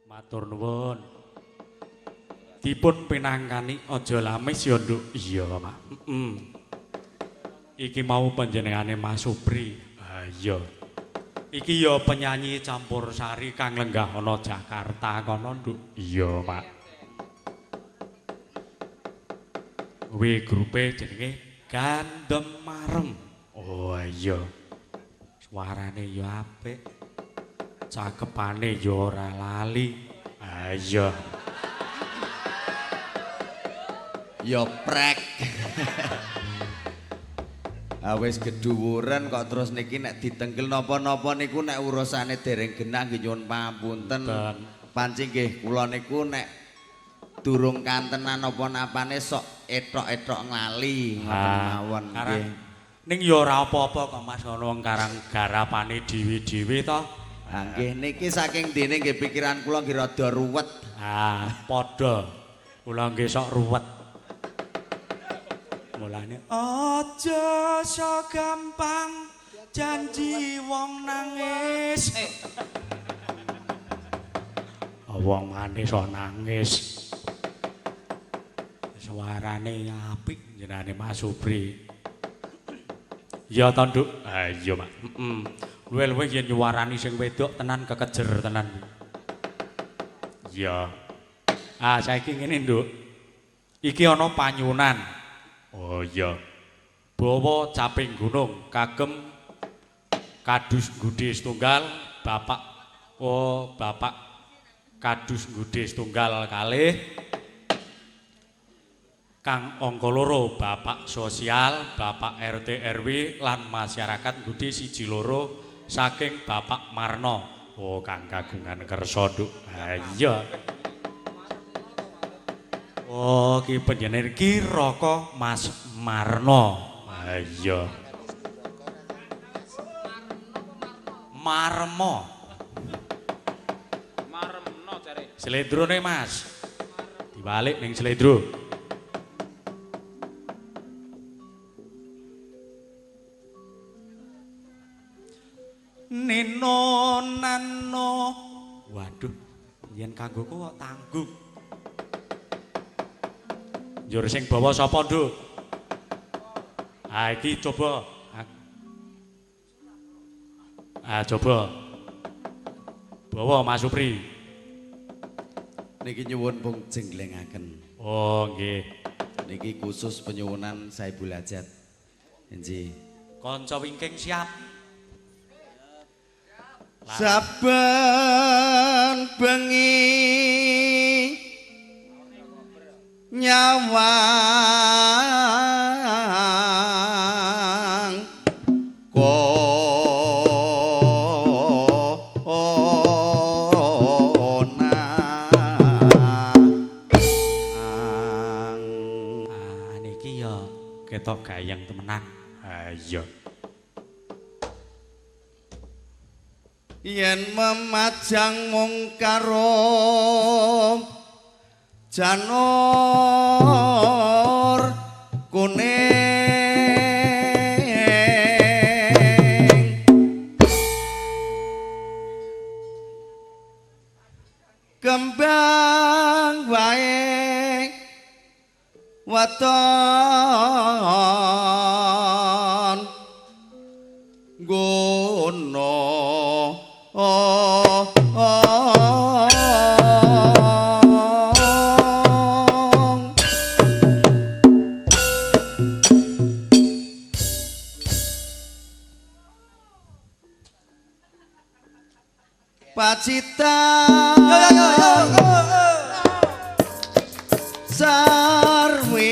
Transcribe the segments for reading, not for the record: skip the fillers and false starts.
Matur nuwun. Dipun pinangkani aja lamis ya, Nduk. Iya, Mak. Heeh. Iki mau panjenengane Mas Supri. Ha iya. Iki ya penyanyi campur sari kang lenggah ana Jakarta kono, Nduk. Iya, Mak. Kuwi grupe jenenge Gandem Marem. Oh iya. Suarane ya apik. Cakepane ya ora lali. Ha iya. Ya prek. Ah wis gedhuwuren kok terus niki nek ditenggel napa-napa niku nek urusane dereng genah nggih nyuwun pangapunten. Panci nggih kula niku nek durung kantenan napa-napane sok etok-etok nglali ngoten mawon nggih. Ning ya ora apa-apa kok Mas, ngono wong karang garapane dhewe-dhewe to. Ha nggih niki saking dene nggih pikiran kula nggih rada ruwet. Ah padha. Kula nggih sok ruwet. Mulane aja sok gampang janji wong nangis. Wong manis kok nangis. Suarane apik jenenge Mas Supri. Ya to, Nduk? Ha iya, Mak. Heeh. Luwih-luwih yen nyuwarani sing wedok tenan kekejer tenan. Iya. Ah saiki ngene, Nduk. Iki ana panyunan. Oh iya. Bawa caping gunung kagem Kadus Ngudhe setunggal Bapak oh Bapak Kadus Ngudhe setunggal kalih kang angka loro Bapak Sosial, Bapak RT RW lan masyarakat Ngudhe 1 2 saking Bapak Marno. Oh kang kagungan kersa, Nduk. Ha iya. Oh ki panjenengan ki Raka Mas Marno. Ha iya. Marmo. Maremno jare. Slendrone Mas. Dibalik ning slendro. Nino nano. Waduh, yen kanggoku kok tanggung. Njur sing bawa sapa, Nduk? Ah iki coba. Ah coba. Bawa Mas Supri. Niki nyuwun pung jenglengaken. Oh nggih. Niki khusus penyuwunan Saibul Hajat. Nggih. Kanca wingking siap. Saben bengi nyawang kona ah niki ya ketok gayeng temenan. Ha iya. Yen memajang mung karo janur kuning kembang wae weton gono. Oh, oh, Pacitan yo yo yo sarwi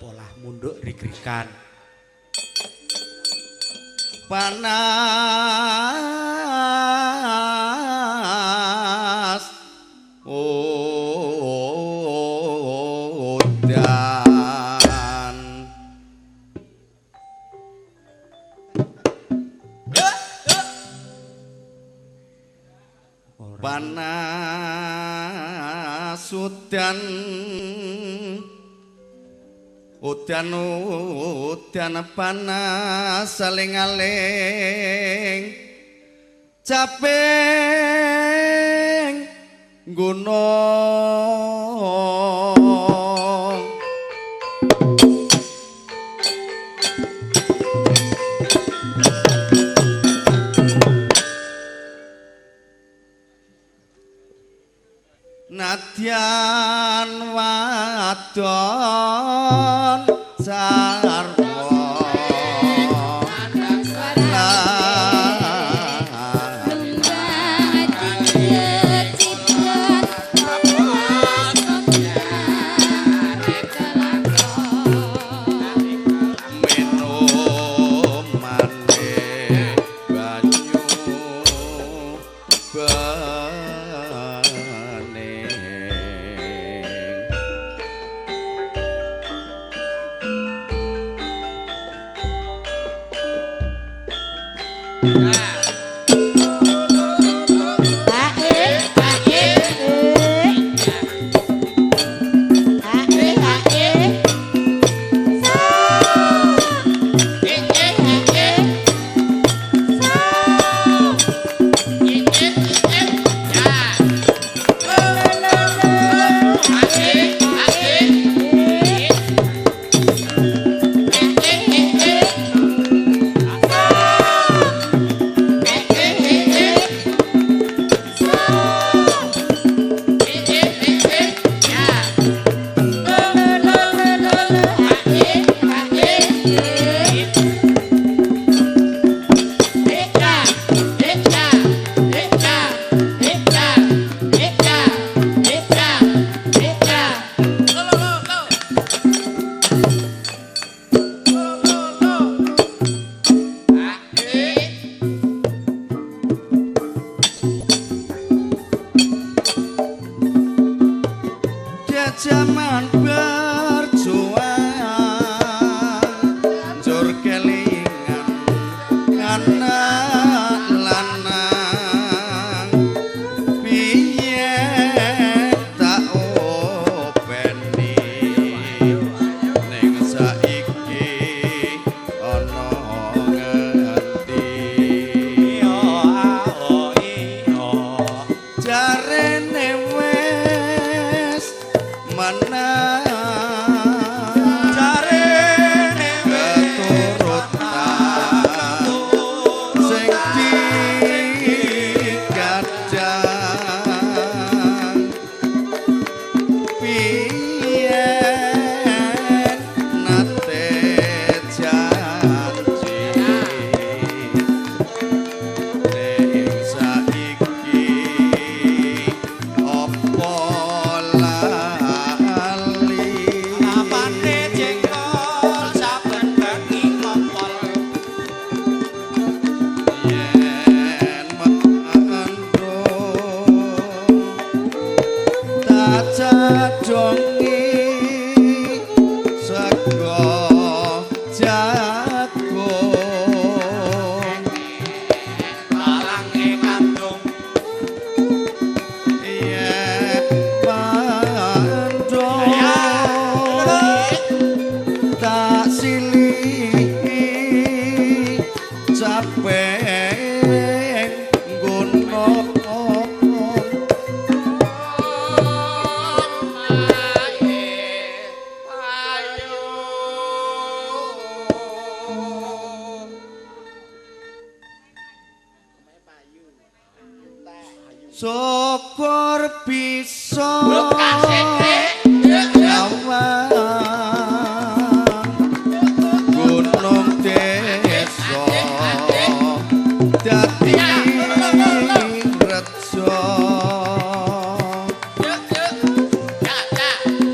Polah munduk rigrikan panas udan. Panas udan udan udan panas saling-aling caping gunung. Nadyan wadon sarwa minumane banyu bening. Jaman berjuang jur kelingan anak lanang piye tak openi ning saiki ana ngendi jarene wis menang Jarene keturutan sing digadang piye nate janji ning saiki apa lali Apane jengkol saben bengi ngompol yen mendung tak cadhongi sego jagung malange kandung yen mendung tak silihi capek gunung. Syukur bisa nyawang gunung desa dadi rejo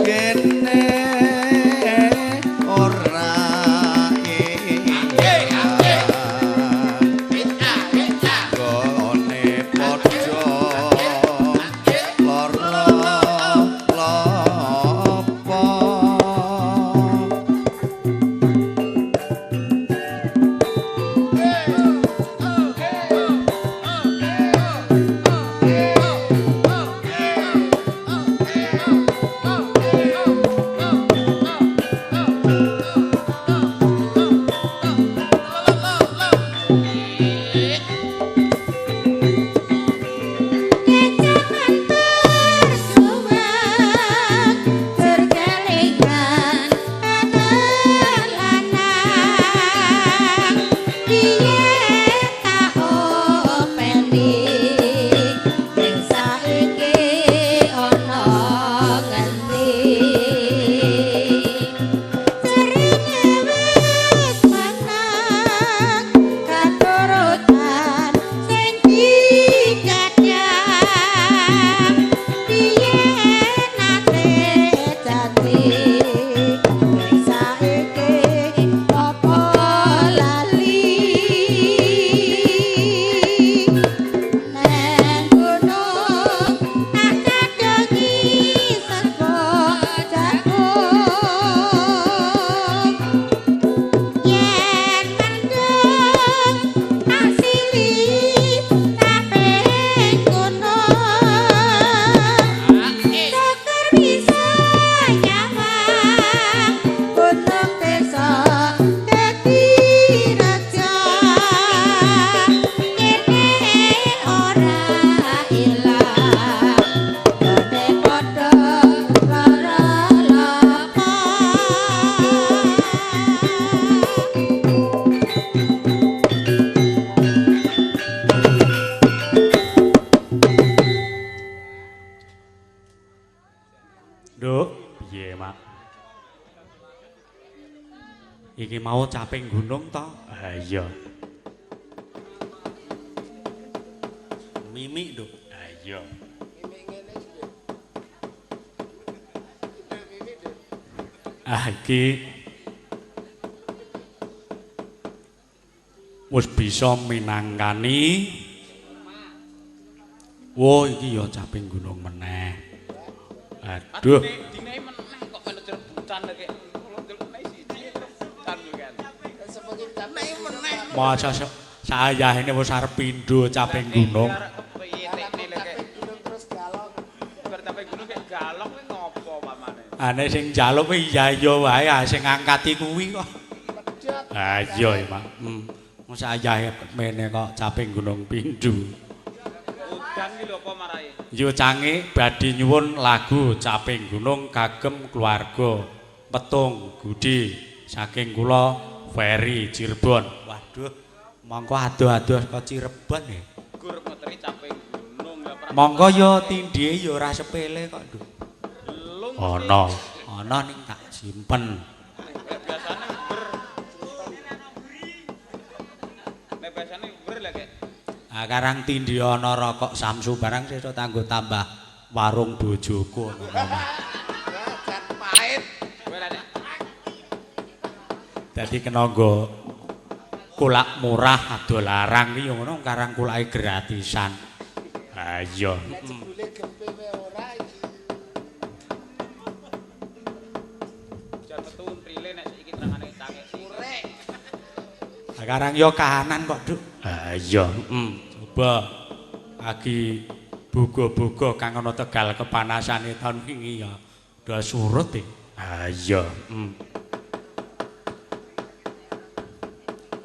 kene ora ilang gone padha lara lara. Iki mau caping gunung to? Ha iya. Mimik, Nduk. Ha iya. Mimik ngene iki. Mimik, Nduk. Ah iki wis bisa minangkani. Wo iki ya caping gunung meneh. Aduh. Dine meneh kok melu rebutan kek. Kula ndelok nek siji rebutan yo kan. Masa sayahene wis arep pindho caping gunung. Kepiye tekne lek kek. Gunung terus galok. Bar caping gunung kek galok kuwi ngopo pamane. Ane sing njaluk kuwi iya iya wae, ah sing ngangkati kuwi kok. Pedhot. Ah iya ya, Pak. Wong sayahe mene kok caping gunung pindho. Udan ki lho apa marahi? Yo cange badhe nyuwun lagu Caping Gunung kagem keluarga Petung Gudi saking kula Ferry Cirebon. Waduh, mongko adoh-adoh saka Cirebon ya. Gur ngeteri caping gunung ya ora. Mongko yo tindhihe yo ora sepele kok, Nduk. Belum. Ana, ana ning tak simpen. Nek biasane ber. Nek biasane ber lho kek. Ah karang tindhi ana rokok Samsu barang sesuk tanggo tambah warung bojoku ngono. Jan pahit. Kowe lek nek Dadi kena nggo kulak murah adol larang ki yo ngono karang kulake gratisan. Ha iya. Nek jebule gempe wae ora iki. jan metu untrile nek saiki terangane cangek sik. Urek. Lah karang yo kahanan kok, Duk. Ha iya, heeh. Coba lagi buga-buga kang ana Tegal kepanasane taun wingi ya. Udah surut e. Ha iya, heeh.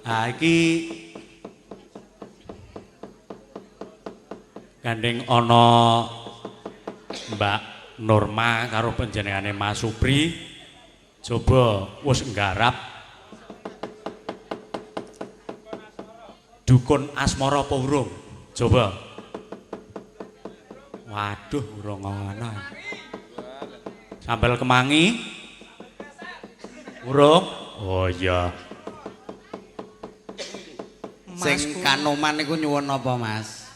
Ha iki gandeng ana Mbak Norma karo panjenengane Mas Supri. Coba wis nggarap Dukun Asmara apa urung? Coba. Waduh, urung ana. Sambel kemangi? Urung? Oh iya. Sing kanoman niku nyuwun napa, Mas?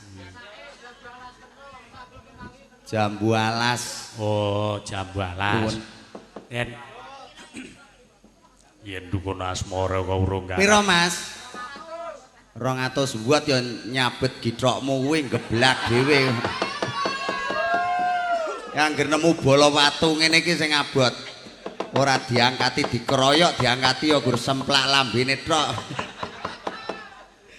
Jambu alas. Oh, jambu alas. Nyuwun. Yen yen dukun asmara kok urung garap. Piro, Mas? 200 buat ya nyabet githokmu kuwi geblak dhewe. Ya angger nemu bola watu ngene iki sing abot. Ora diangkati dikeroyok, diangkati ya gur semplak lambene tok.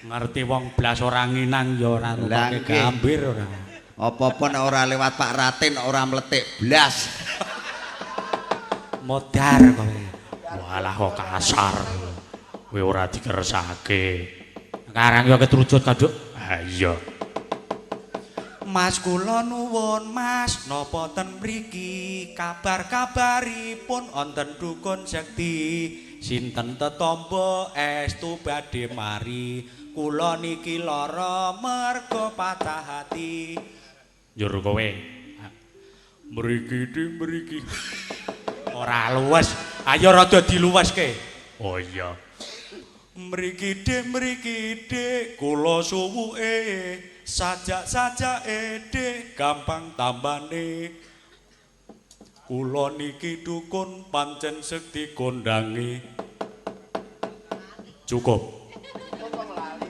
Ngerti wong blas ora nginang ya ora Lah, nutuke nggih. gambir ora. Apa-apa nek ora lewat Pak Ratin ora mletik blas. Modar kowe. Walah kok kasar. Kowe ora dikersake. Karang yo ketrucut kaduk. Ha iya. Mas kula nuwun Mas, napa ten mriki kabar-kabaripun wonten dukun sekti. Sinten tetombo estu badhe mari. Kula niki lara mergo patah hati. Njur kowe. Mriki di mriki. Ora luwes. Ayo rada diluweske. Oh iya. Mriki dik mriki dik kula suwuke sajak-sajake dik gampang tambane. Kula niki dukun pancen sekti kondange. Cukup. Kok lali.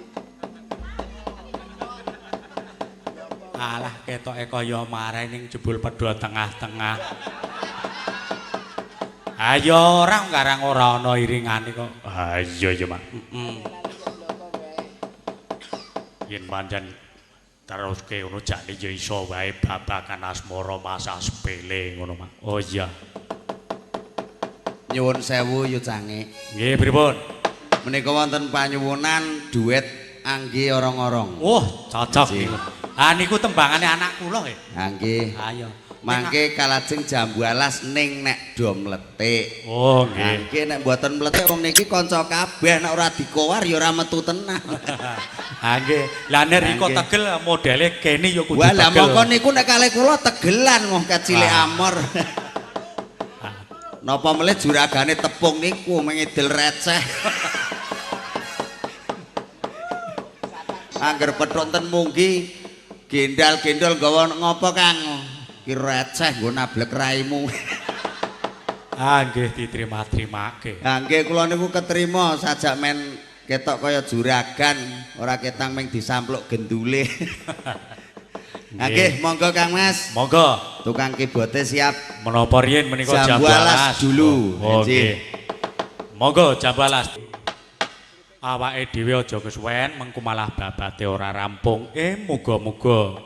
Alah ketoke kaya mareh ning jebul pedhot tengah-tengah. Ayo ora karang ora ana iringane kok. Ha iya ya, Mak. Heeh. Yen pancen teruske ngono jane ya iso wae babagan asmara masa sepele ngono, Mak. Oh iya. Nyuwun sewu yu cange. Nggih, pripun? Menika wonten panyuwunan duet Anggi Orong-orong. Wah, cocok Nggih. niku. Ah niku tembangane anak kula nggih. Anggi. Ayo. Mangke kalajeng jambu alas ning nek do mletik. Oh, nggih. Mangke nek mboten mletik wong niki kanca kabeh nek ora dikowar ya ora metu tenan. Ah nggih. Lah nek riko Nggih. tegel modele kene ya kudu Wah lah tegel. mongko niku nek kalih kula tegelan wong kecile Ah. amor. Napa melih juragane tepung niku mengidil receh. Angger petuk ten munggi gendal-gendol nggawa ngopo Kang? Ki receh nggo nablek raimu. Ah nggih diterima-terimake. Ha nggih kula niku ketrima sajak men ketok kaya juragan, ora ketang meng disampluk gendule. Ha nggih, monggo Kang Mas. Monggo. Tukang keyboarde siap. Menapa riyin menika Jambu alas dulu. Oh, nggih. Monggo jambu alas. Awake dhewe aja kesuwen mengko malah babate ora rampung. Muga-muga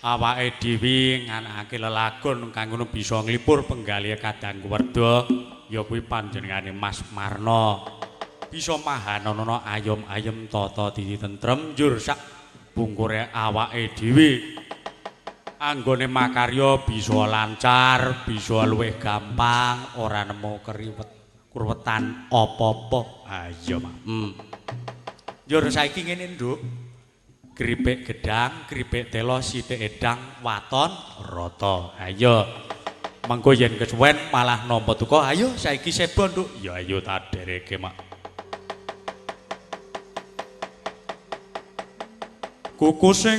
awake dhewe nganakake lelagon kang ngono bisa nglipur penggalih Kadang Werda ya kuwi panjenengane Mas Marno. Bisa mahanana ayom-ayem tata titi tentrem njur sak bungkure awake dhewe anggone makarya bisa lancar, bisa luwih gampang, ora nemu keriwet kurwetan apa-apa. Ayo, Mak. Njur saiki ngene, Nduk. Kripik gedang, kripik telo, sithik edang, waton rata. Ayo. Mengko yen kesuwen malah nampa duka. Ayo saiki sebo, Nduk. Ya ayo tak dereke, Mak. Kuku sing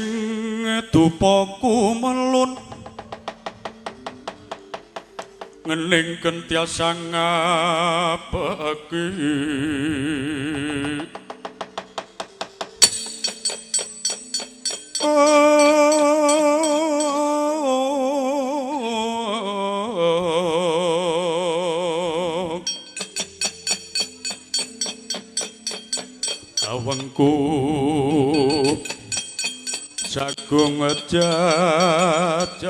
dupa kumelun ngening kentiasa ngapeki Awengku jagung jajan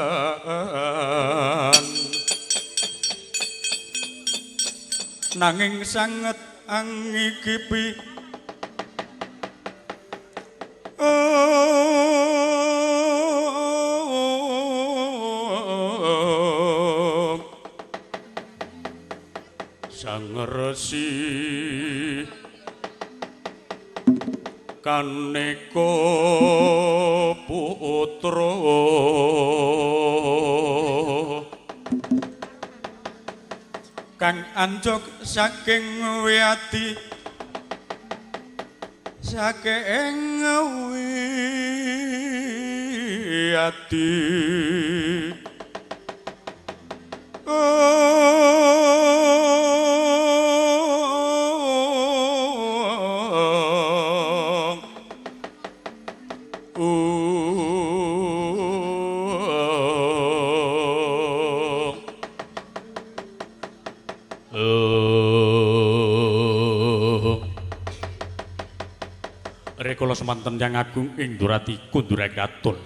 nanging sanget angikipi Sang Resi kaneka putra kang anjog saking wiyati saking wiyati Rikala semanten yang agung ing Durati Kunduragatun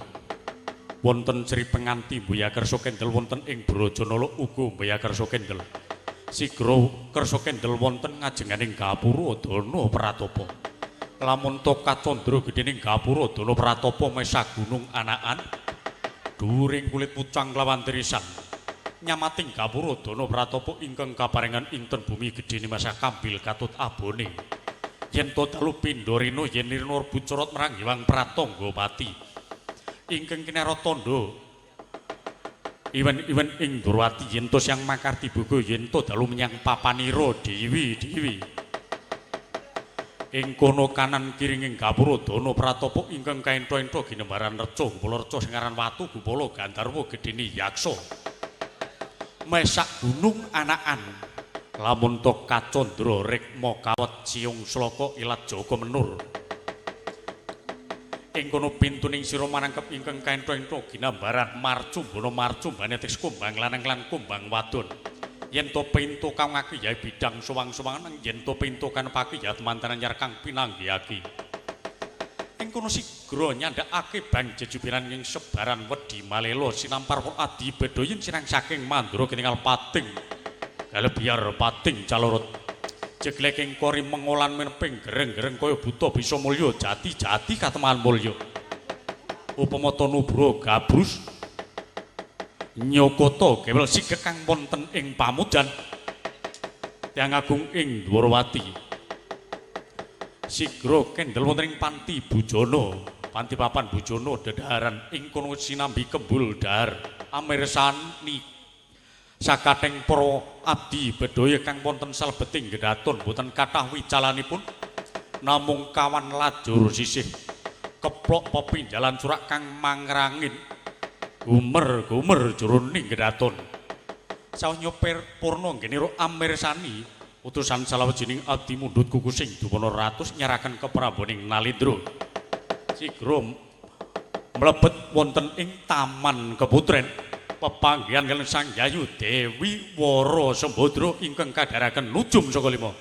wonten Sri Penganti Buya Kersa Kendel wonten ing Brajanala uga Buya Kersa Kendel sigra Kersa Kendel wonten ngajenganing gapura Dana Pratapa lamun to kacandra gedhening gapura Dana Pratapa mesa gunung anakan dhuwuring kulit pucang lawan tirisan nyamating gapura Dana Pratapa ingkang kaparengan inten bumi gedhene masa kambil katut abone yen to dalu pindha rina yen nirna bucorot marang Hyang Pratanggapati ingkang kinara tandha iwen-iwen ing Ndrawati yen to siang makarti boga yen to dalu menyang papanira dewi-dewi ing kono kanan kiringing gapura Dana Pratapa ingkang kaentha-entha ginembaran reca gupala reca sing aran watu gupala gandharwa gedhene yaksa mesak gunung anakan lamun to kacandra rikma kawet siung sloka ilat jaka menur ing kono pintuning sira marangkep ingkang kaentha-entha ginambaran marcumbana marcumbane tes kumbang lanang lan kumbang wadon yen to pintu kang ngaki ya bidang suwang-suwangan yen to pintu kanepake ya temantenan anyar kang pinanggihake ing kono sigra nyandhakake bang jejubiran ing sebaran wedi malela sinampar adi bedoyin sinang saking mandura ketingal pating galebyar pating calurut jegleking kori mengolan meneping gereng-gereng kaya buta bisa mulya jati-jati kateman mulya upama tanubra gabrus nyokota gewel sigek kang wonten ing pamujan tiyang agung ing Dwarawati sigra kendel wonten ing panti bujana panti papan bujana dedaharan ing kono sinambi kembul dahar amirsani Sakatheng para abdi bedhaya kang wonten salebeting gedaton boten kathah wicalanipun namung kawan lajur sisih keplok pepinjalan surak kang mangrangin gumer-gumer jroning gedaton. Sawnya purna nggene amirsani utusan salawijining abdi mundhut kukusing duwana ratus nyeraken kepraboning Nalindra. Sigra mlebet wonten ing Taman Keputren pepanggihan kaliyan Sang Yayu Dewi Wara Sembadra ingkang kadharaken nujum saka lima.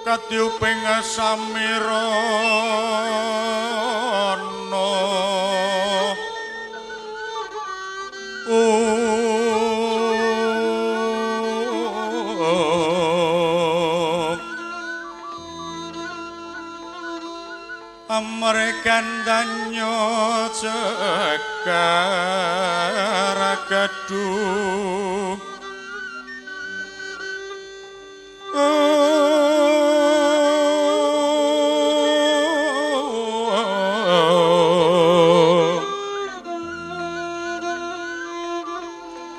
Katyuping samirana amrekandanyo cekar gadung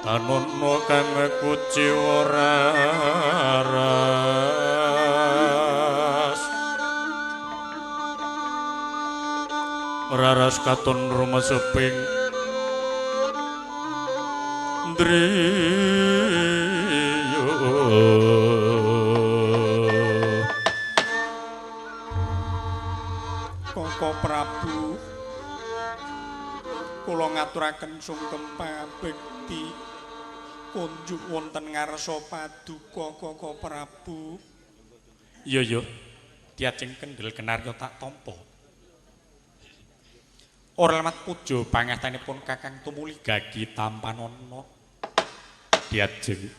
tanono kang kuciwa raras raras katon rumeseping driya. Koko Prabu, kula ngaturaken sungkem pangabekti kunjuk wonten ngarsa paduka Koko Prabu. Iya ya, diajeng kendel kenarya tak tampa. Ora lemat puja pangastanipun Kakang tumuli gagi tampanana. Diajeng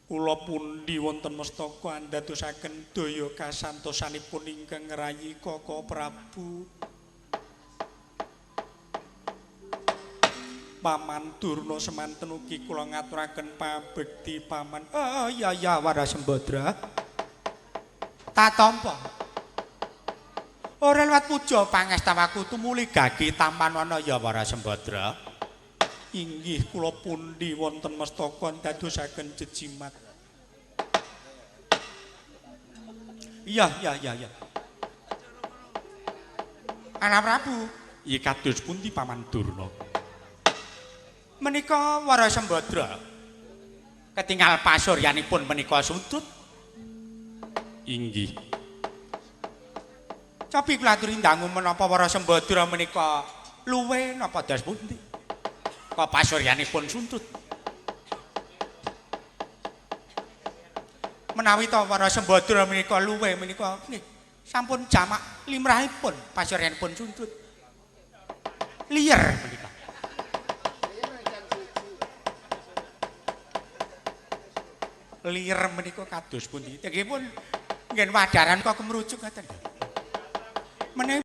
kula pundi wonten mestaka andadosaken daya kasantosanipun ingkang ngrayi Koko Prabu. Paman Durna semanten ugi kula ngaturaken pabekti paman. Oh iya ya Wara Sembadra. Tak tampa. Ora liwat puja pangastawaku tumuli gagi tampanana ya Wara Sembadra. Inggih kula pundi wonten mestaka ndadosaken jejimat. Iya iya iya iya. Anak Prabu, iya kados pundi Paman Durna? Menika Wara Sembadra ketingal pasuryanipun menika sudut. Inggih. Cobi kula aturi ndangu menapa Wara Sembadra menika luwe napa das pundi? Kok pasuryanipun sundut? Menawi ta Wara Sembadra menika luwe menika nggih sampun jamak limrahipun pasuryanipun sundut. Liyer menika. Liyer menika kados pundi? Tegipun nggen wadaran kok kemrujuk ngaten. Menawi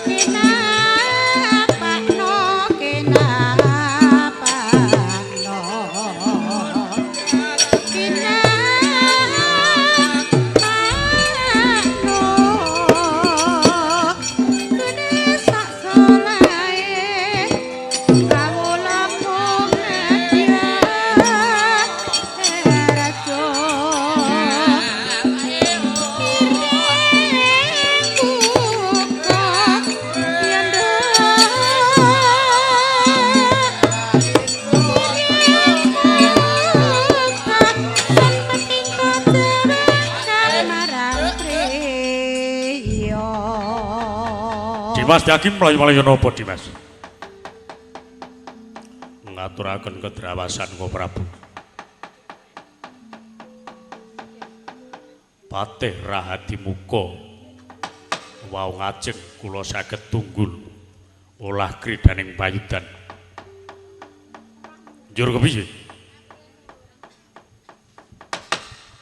Kina Dimas Daki mlayu-mlayu napa Dimas? Ngaturaken kedrawasan Ko Prabu. Patih Rahadimuka wau ngajeng kula saged tunggul olah kridaning payudan. Njur kepiye?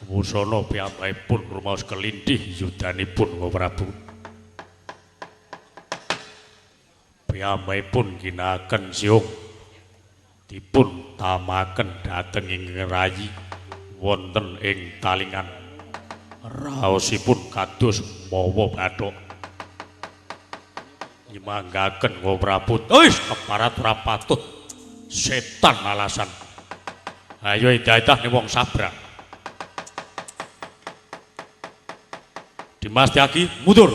Wusana piyambakipun rumaos kelindih yudanipun Ko Prabu. Piyambakipun ginakaken siung dipun tamaken dhateng ing rayi wonten ing talingan. Raosipun kados mawa bathuk. Nyemanggaken Ko Prabu. Wis keparat ora patut. Setan alasan. Ayo idah-idah ning wong sabrak. Dimas Tyagi mundur.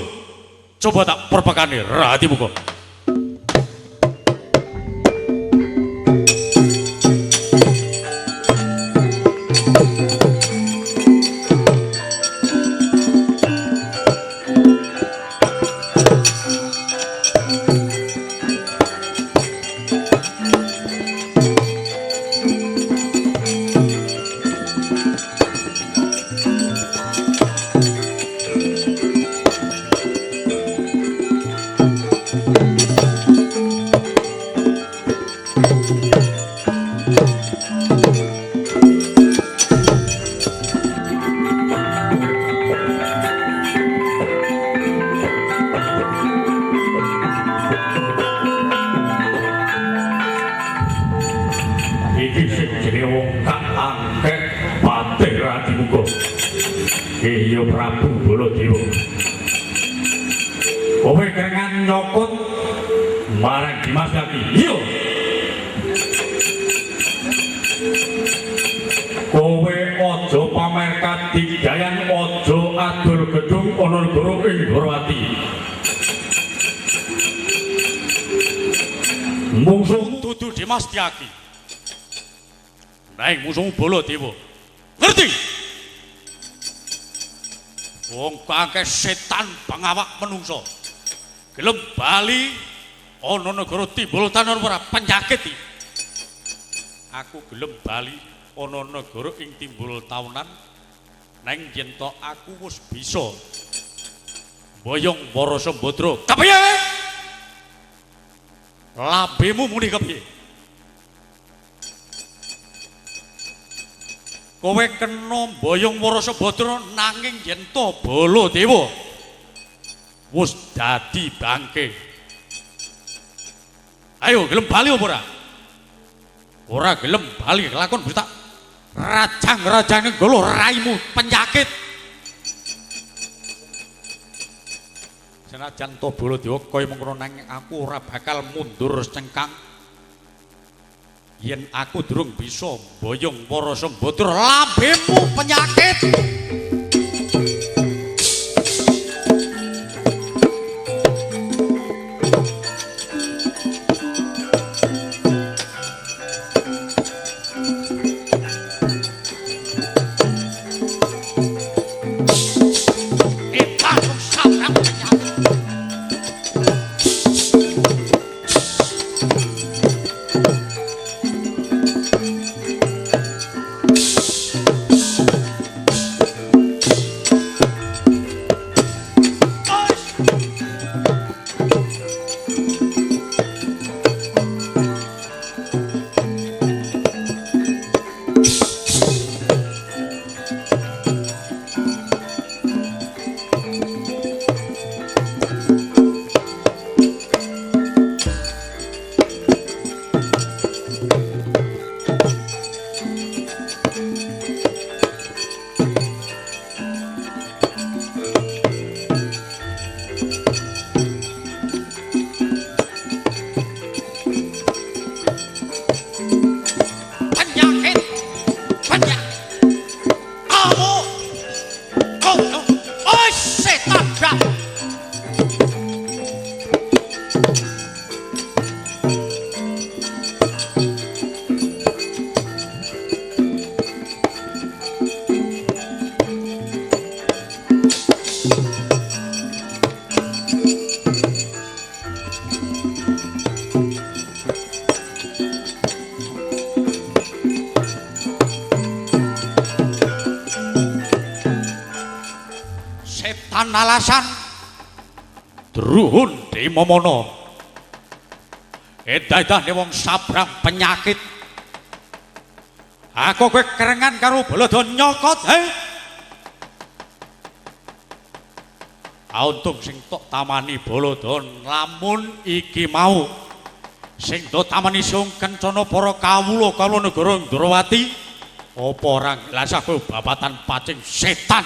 Coba tak perpekane Rahadimuka. Iki sing jenenge wong kang angkek Patih Rahadimuka. Iya Prabu Baladewa. Kowe kerengan nyokot marang Dimas Tyagi. Iya. Kowe aja pamer kadigdayan, aja adol gedung ana negara ing Dwarawati. Mungsuh dudu Dimas Tyagi. Naing musuhmu Baladewa. Ngerti? Wong kangke setan pangawak menungso. Gelem bali ana negara Timbul Tanon ora penyakit iki. Aku gelem bali ana negara ing Timbul Tahunan neng yen to aku wis bisa boyong para Sembadra. Kepiye? Lambemu muni kepiye? Kowe kena mboyong para Sembadra nanging yen to Baladewa wis dadi bangke. Ayo gelem bali apa ora? Ora gelem bali kelakon wis tak rajang-rajange golo raimu penyakit. Senajan to Baladewa kaya mengkono nanging aku ora bakal mundur cengkang. Yen aku durung bisa mboyong para Sembadra lambemu penyakit. Edan wong sabrang penyakit. Setan alasan Druhun Demomono. Edah-edahne wong sabrang penyakit. Aku kowe kerengan karo Baladha nyokot, he? Untung sing tok tamani Baladha lamun iki mau sing tok tamani sung kencana para kawula kawula negara Ndrawati apa ora nglasah kowe babatan pacing setan.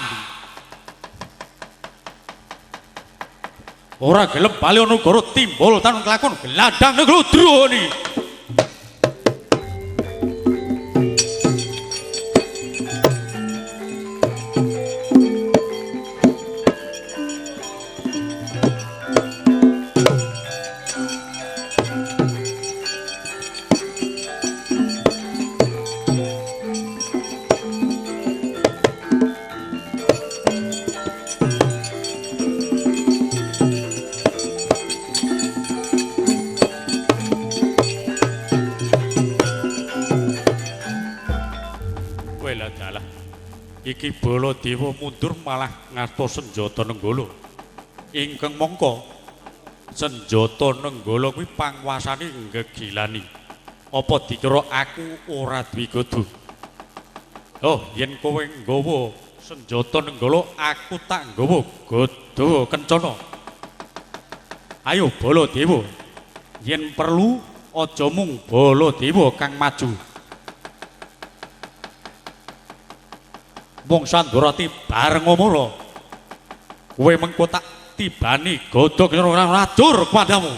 Ora gelem bali negara timbul tan kelakon gelandang negara Droni. Iki Baladewa mundur malah ngasta senjata Nenggala. Ingkang mangka senjata Nenggala kuwi panguwasane nggegilani. Apa dikira aku ora duwe gada? Oh, yen kowe nggawa senjata Nenggala, aku tak nggawa gada kencana. Ayo Baladewa, yen perlu aja mung Baladewa kang maju. Wong Sandorati bareng omoro. Kowe mengko tak tibani godhog ora rajur padamu.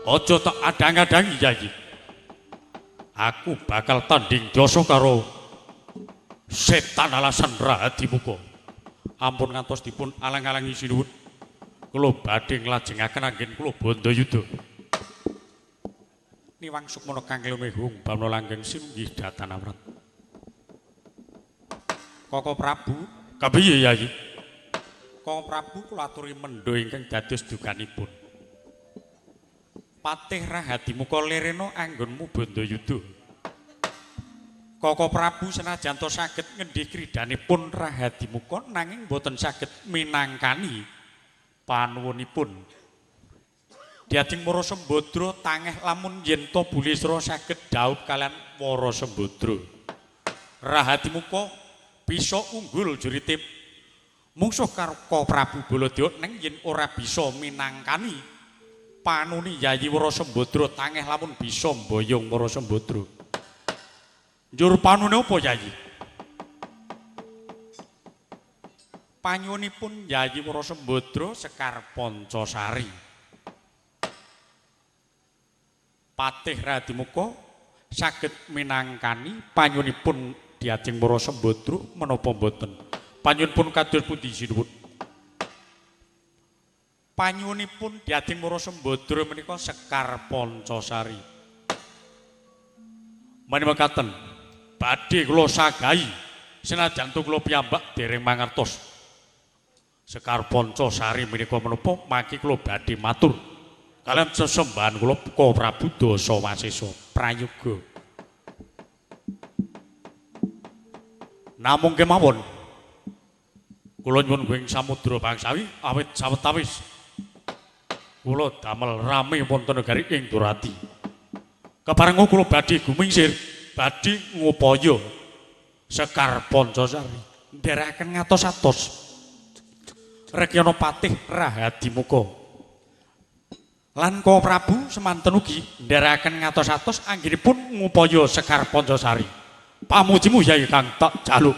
Aja tak adang-adangi Yayi. Aku bakal tanding dosa karo setan alasan Rahadimuka. Ampun ngantos dipun alang-alangi sinuwun. Kula badhe nglajengaken anggen kula bandayuda. Niwang sukmana kang lumehung bamna langgeng sinunggih datan amrat. Koko Prabu, kapiye Yayi? Koko Prabu kula aturi mendha ingkang dados dukanipun. Patih Rahadimuka lirena anggonmu bandayuda. Koko Prabu senajan to saged ngendih kridanipun Rahadimuka nanging boten saged minangkani panuwunipun. Diajeng Wara Sembadra tangeh lamun yen to Bulisra saged dhaup kalian Wara Sembadra. Rahadimuka bisa unggul jurite mungsuh karo Koko Prabu Baladewa neng yen ora bisa minangkani panuni Yayi Wara Sembadra tangeh lamun bisa mboyong Wara Sembadra. Njur panune apa Yayi? Panyuwunipun Yayi Wara Sembadra Sekar Pancasari. Patih Rahadimuka saged minangkani panyuwunipun diajeng Wara Sembadra menapa mboten? Panyuwunipun kados pundi sinuwun? Panyuwunipun Dyading Wara Sembadra menika Sekar Pancasari. Menika mekaten badhe kula sagahi senajan kula piyambak dereng mangertos. Sekar Pancasari menika menapa mangke kula badhe matur kaliyan sesembahan kula Ka Prabu Dasawasesa prayoga. Namung kemawon kula nyuwun ing samudra bangsawi awit sawetawis kula damel rame wonten negari ing Durati. Keparenga kula badhe gumingsir, badhe ngupaya Sekar Pancasari nderekaken ngatos-atos Rekyana Patih Rahadimuka. Lan Ka Prabu semanten ugi nderekaken ngatos-atos anggenipun ngupaya Sekar Pancasari. Pamujimu Yai kang tak jaluk.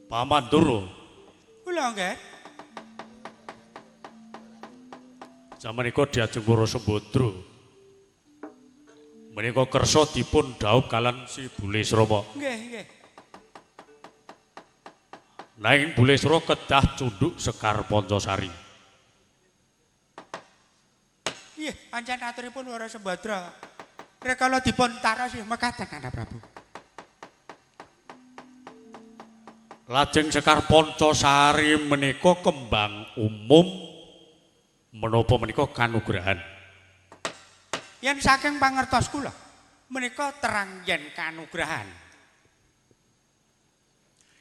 Paman Duru. Kula nggih. Samenika diajeng Wara Sembadra. Menika kersa dipun dhaup kalian si Bulesrama. Nggih, nggih. Nanging Bulesra kedah cunduk Sekar Pancasari. Nggih, pancen aturipun Wara Sembadra. Rikala dipun taros mekaten Kanda Prabu. Lajeng Sekar Pancasari menika kembang umum menapa menika kanugrahan. Yen saking pangertos kula menika terang yen kanugrahan.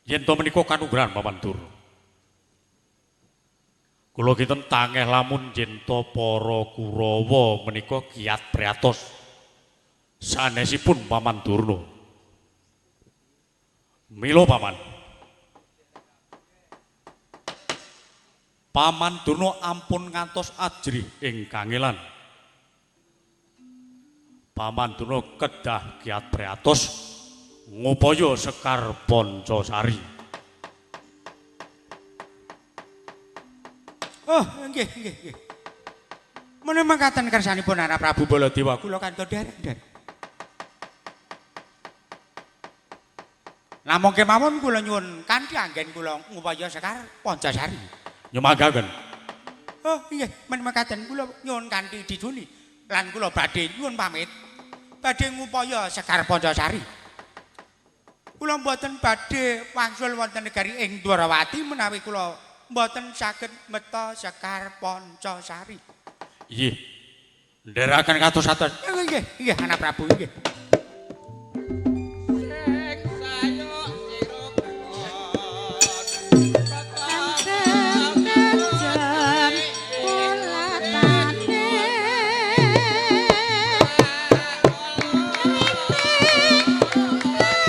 Yen to menika kanugrahan Paman Durna. Kula kinten tangeh lamun yen to para Kurawa menika kiat priatos sanesipun Paman Durna. Mila Paman. Paman Durna ampun ngantos ajrih ing kangelan. Paman Durna kedah kiat priatos ngupaya Sekar Pancasari. Oh, nggih, nggih, nggih. Menawi mekaten kersanipun Anak Prabu Baladewa kula kantun derek-derek. Namung kemawon kula nyuwun kanthi anggen kula ngupaya Sekar Pancasari. Nyumanggaken. Oh nggih, men mekaten kula nyuwun kanthi dijuni lan kula badhe nyuwun pamit. Badhe ngupaya Sekar Pancasari. Kula mboten badhe wangsul wonten negari ing Dwarawati menawi kula mboten saged meta Sekar Pancasari. Nggih. Ndherekaken katos-atos. Nggih, nggih Anak Prabu nggih. Thank you.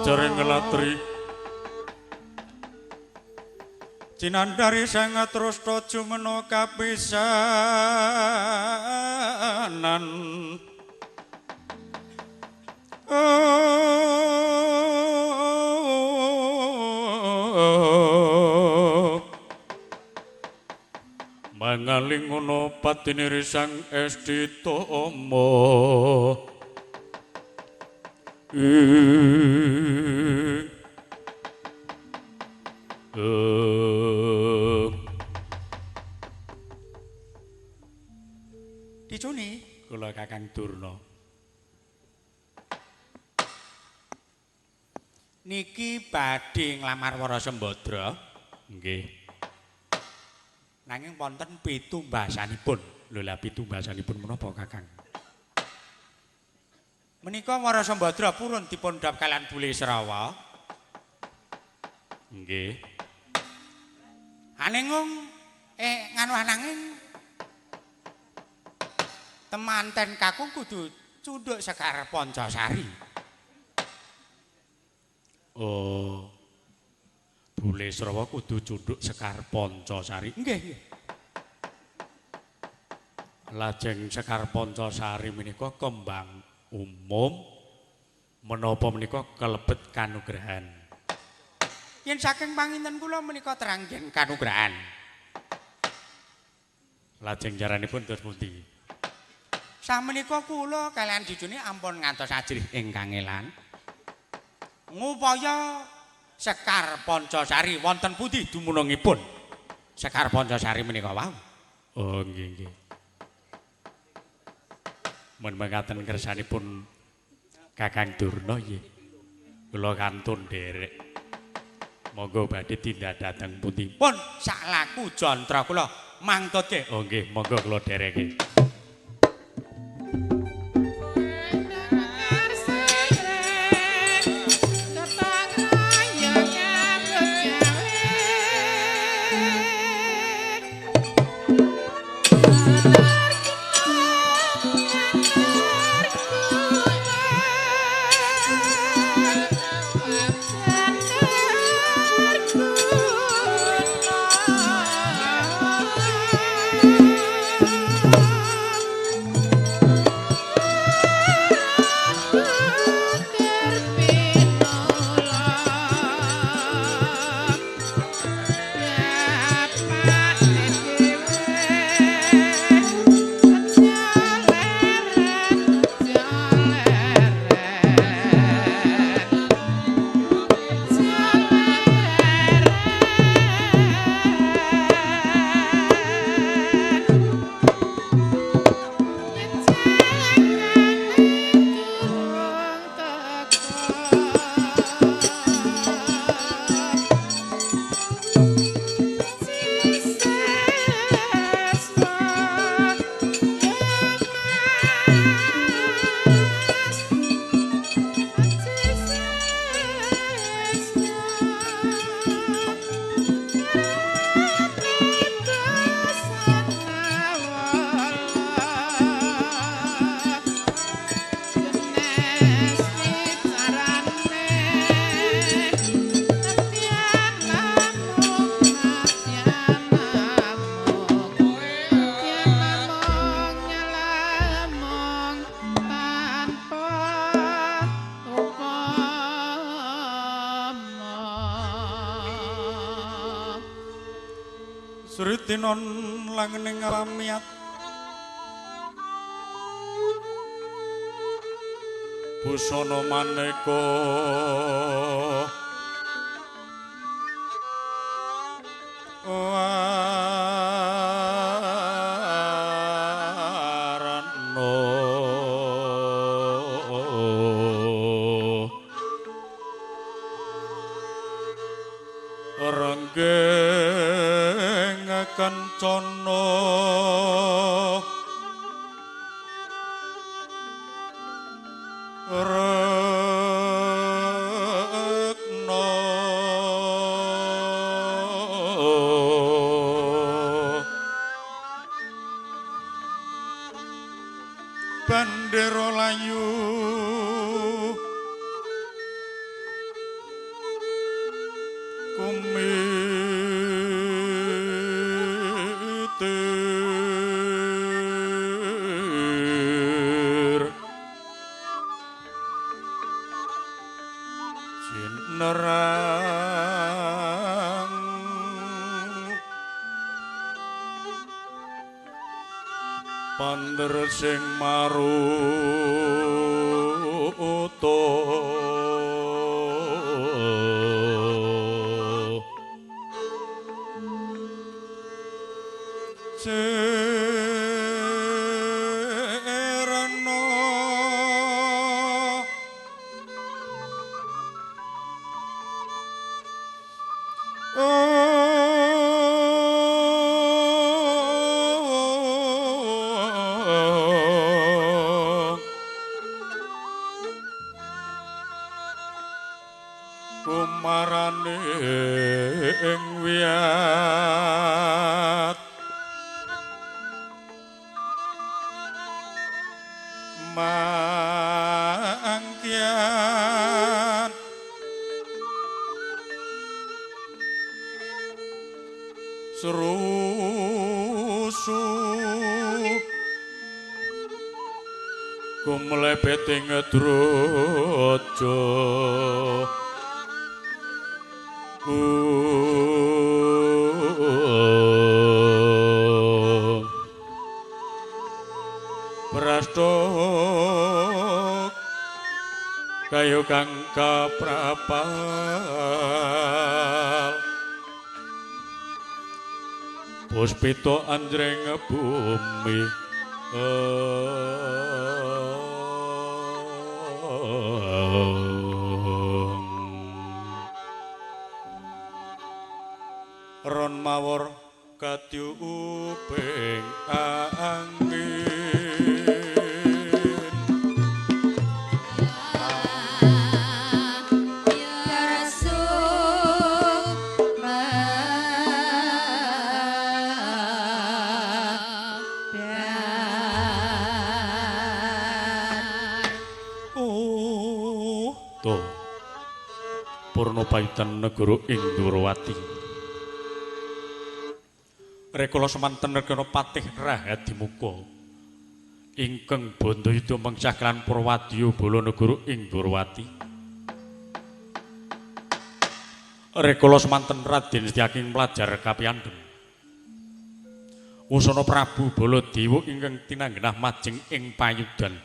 Fajaring latri Cinandari sang trusta jumena kapisanan. Mangaling ngono patiniri sang Estitomo. Dicuni kula Kakang Durna. Niki badhe nglamar Wara Sembadra. Nggih. Nanging wonten pitumbasanipun. Lho lha pitumbasanipun menapa Kakang? Menika Wara Sembadra purun dipun dhap kalian Bule Srawa. Nggih. Anengung nganu ananging temanten kakung kudu cunduk Sekar Pancasari. Oh. Bule Srawa kudu cunduk Sekar Pancasari. Nggih, nggih. Lajeng Sekar Pancasari menika kembang umum menapa menika kelebet kanugrahan. Yen saking panginten kula menika terang yen kanugrahan. Lajeng jaranipun terus pundi? Samenika kula kalian jujune ampun ngantos ajrih ing kangelan. Ngupaya Sekar Pancasari wonten pundi dumunungipun Sekar Pancasari menika wau. Oh nggih nggih. Mun mekaten kersanipun Kakang Durna nggih. Kula kantun nderek. Monggo badhe tindak dhateng pundi? Pun saklaku jantra kula mangtutke. Oh nggih, monggo kula dereke. Sritinon langening alamiat busana maneka warna renggeng kencana rekna bandera layu Sing maruta Sirna Kumarane ing wiyat mangkian serusu kumlebet ing drojo Prasto kayu kang kaprapal puspita anjreng bumi Ron mawar katyuping angin. Ya Rasul Oh, tuh. Purna paitan negara Indrawati. Rekala semanten regana patih Rahadimuka ingkang bandayuda mengsah lan Purwadya bala negara Indrawati. Rekala semanten Raden Setyaki mlajar kapiyandhem. Wusana Prabu Baladewa ingkang tinanggenah majeng ing payudan.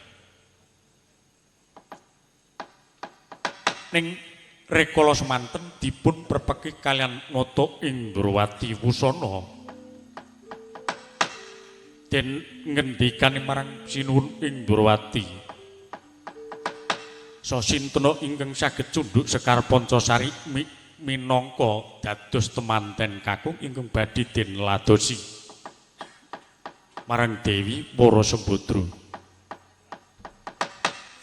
Ning rekala semanten dipun prepeki kaliyan nata Indrawati wusana. Den ngendikane marang Sinuwun Indrawati. Sasintena ingkang saged cundhuk Sekar Pancasari minangka dados temanten kakung ingkang badhe den ladosi marang Dewi Wara Sembadra.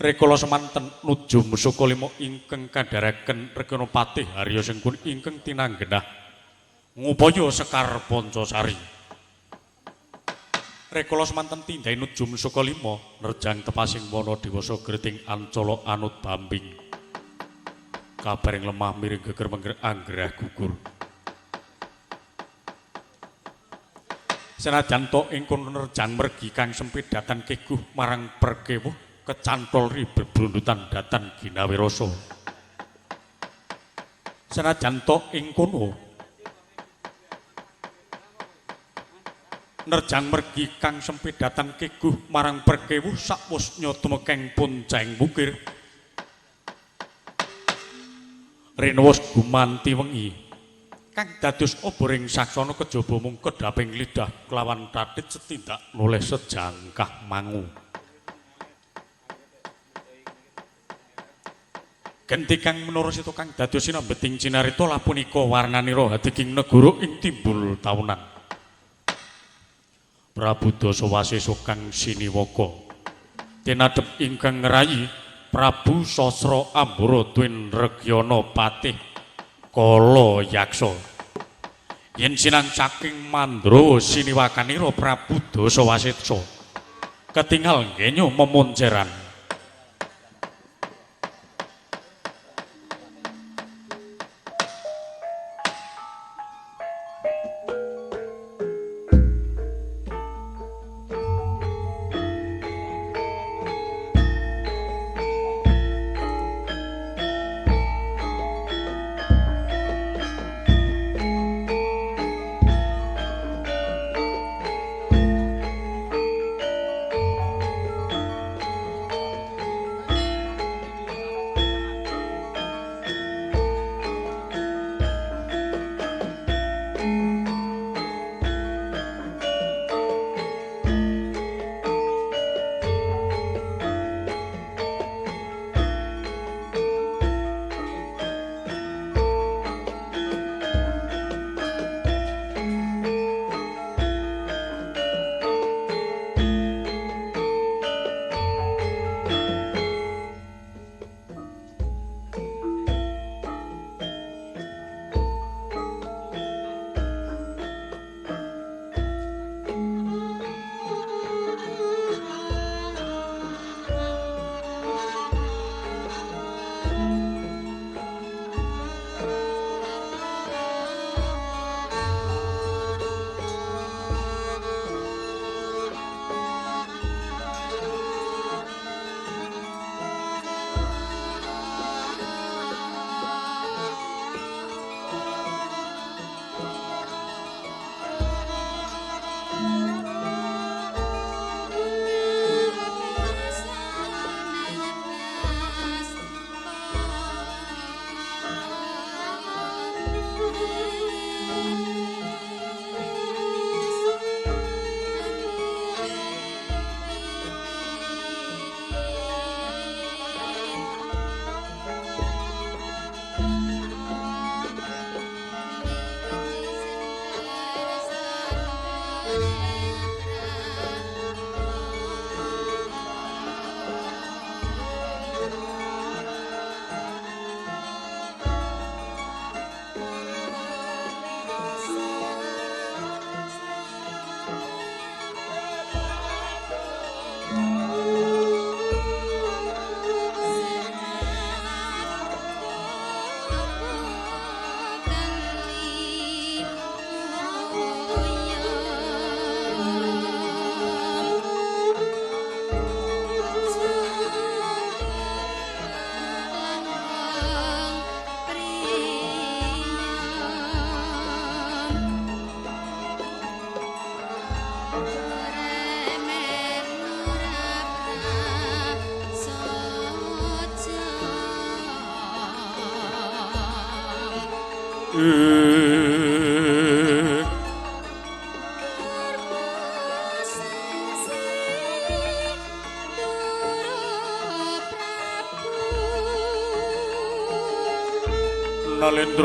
Rekala semanten nuju Sukalima ingkang kandharaken regana Patih Harya Sengkuni ingkang tinanggenah ngupaya Sekar Pancasari. Rekala semanten tindhae nuju Sukalima nerjang tepasing wana dewasa greting ancala anut bambing. Kabaring lemah miring geger mengger anggrah gugur. Senajan to ing kono nerjang mergi kang sempit datan keguh marang perkewuh kecantol ri bebrundutan datan ginawe rasa. Senajan to ing kono nerjang mergi kang sempit datan keguh marang perkewuh sakwus nyatumekeng ponceng bukir. Rinewos gumanti wengi kang dados oboring saksana kejaba mung kedhaping lidah kelawan tatit setindak noleh sejangkah mangu. Genti kang menara sita kang dados sinambeting cinarita lapunika warnanira hadiging negara ing timbul taunan. Prabu Dasawasesa kang siniwaka tinadhep ingkang ngrayi Prabu Sasra Ambara Twin Regyana Patih Kala Yaksa. Yen sinang saking Mandrawa siniwakanira Prabu Dasawasesa ketingal ngenyo memonceran. Nalendra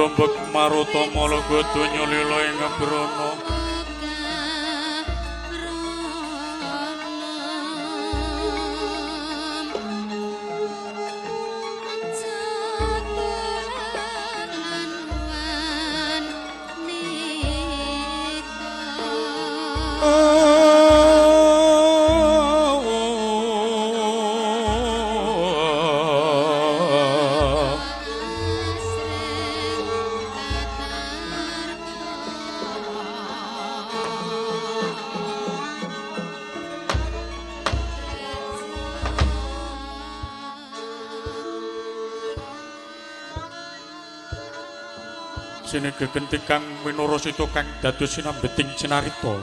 mbek maruta malaga donya lila ing brana. Sine gegenti kang minara sita kang dados sinambeting cinarita.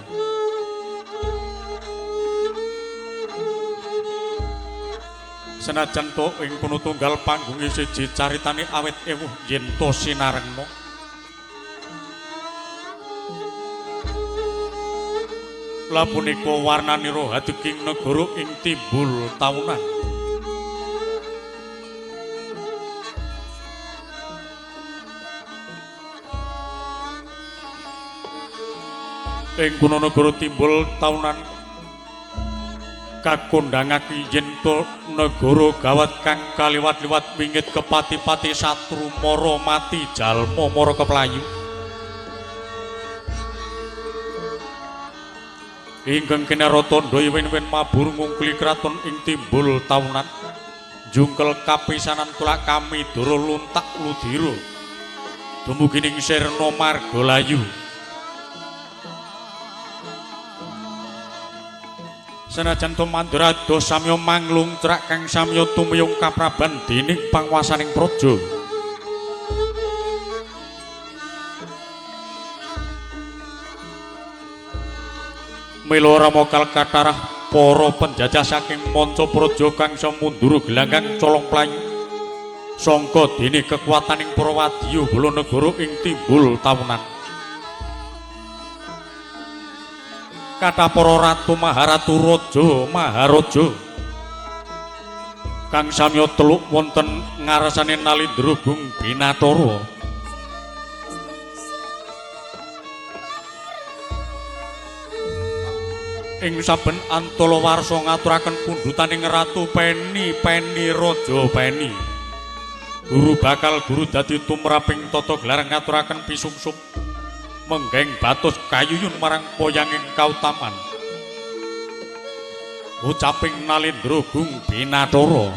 Senajan to ing kono tunggal panggunge siji caritane awet ewuh yen to sinarengna. La punika warnanira hadeking negara ing timbul taunan. Ing kono negara timbul taunan kakondhangake yen to negara gawat kang kaliwat-liwat wingit kepati-pati satru mara mati jalma mara keplayu. Ingkang kinara tandha wen-wen mabur ngungkuli kraton ing timbul taunan jungkel kapisanan tulak kamidara luntak ludira dumugi ning sirna margalayu. Senajan to mandura adoh samya manglung crak kang samya tumiyung kapraban dening panguwasaning praja. Mila Rama Kalkatarah para penjajah saking manca praja kang mundur gelanggang colong playu sangka dene kekuataning para wadya bala negara ing timbul taunan. Kathah para ratu maharatu raja maharaja kang samya teluk wonten ngarsane Nalindra Gung Binathara. Ing saben antala warsa ngaturaken pundhutaning Ratu Peni Peni Raja Peni. Guru bakal guru dadi tumraping tata gelar ngaturaken pisungsung menggeng batos kayuyun marang poyanging kautaman. Ucaping Nalindra Gung Binathara.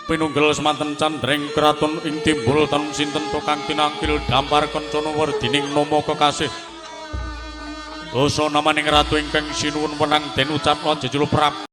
Pinunggel semanten candreng kraton ing timbul tanung sinten to kang tinangkil dampar kencana werdining nama kekasih. Dasa namaning ratu ingkang sinuwun wenang den ucapna jejuluk Prabu